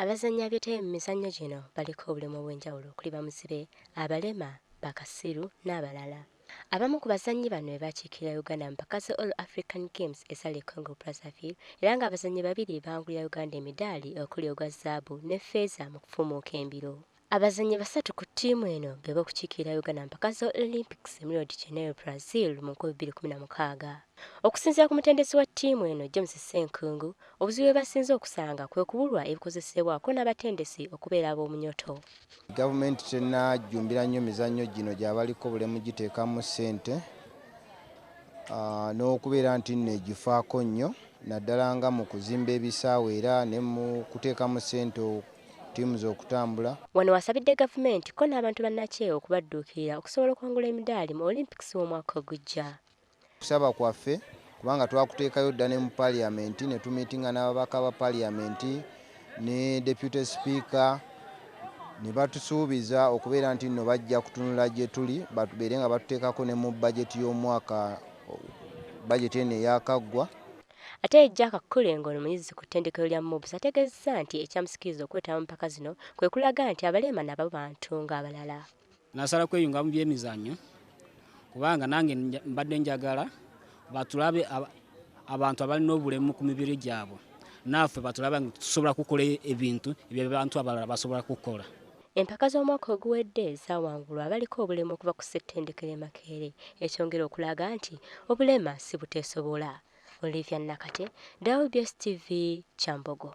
Abazannyi abeetabye mu mizannyo gino baliko obulemu obw'enjawulo okuli bamuzibe, abalema, bakasiru n'abalala. Abamu ku bazannyi bano be bakiikirira Uganda mu mpaka za All African Games ezali e Congo Brazzaville era ng'abazannyi babiri bawangulira Uganda emidaali okuli ogwa zzaabu ne ffeeza mu kufuumuuka embiro. Abazannyi basatu ku ttiimu eno be b'okukiikirira Uganda mu mpaka za Olympics mu Rio de Janeiro, Brazil mu 2016. Okusinziira ku mutendesi wa ttiimu eno James Ssenkungu, obuzibu bwe basinze okusanga kwe kubulwa ebikozesebwa ko n'abatendesi okubeera ab'omunyoto. Gavumenti tennajjumbira nnyo mizannyo gino gy'abaliko obulemu giteekamu ssente n'okubeera nti nno egifaako nnyo naddala nga mu kuzimba ebisaawe era ne mu kuteekamu ssente ttiimu z'okutambula. Wano wasabidde gavumenti ko n'abantu bannakyewa okubadduukirira okusobola okuwangula emidaali mu Olympics w'omwaka ogujja. Okusaba kwaffe kubanga twakuteekayo dda ne mu paaliyamenti ne tumiitinga n'ababaka ba paaliyamenti ne deputy speaker ne batusuubiza okubeera nti nno bajja kutunula gye tuli batubeere nga batuteekako ne mu bajeti y'omwaka bajeti eno eyakaggwa. Ate Jack Kulengo ono muyizi ku ttendekero lya MUBS ategeezezza nti ekyamusikiriza okwetaba mu mpaka zino kwe kulaga nti abalema nabo bantu ng'abalala. Nasala kweyunga mu byemizannyo kubanga nange mbadde njagala batulabe abantu abalina obulemu ku mibiri gyabwe naffe batulabe nga tusobola kukola ebintu ebyabantu abalala basobola kukola. Empaka z'omwaka oguwedde zaawangulwa abaliko obulemu okuva ku ssettendekero e Makerere ekyongera okulaga nti obulema si buteesobola. Olivia Nakate, WBS TV, Kyambogo.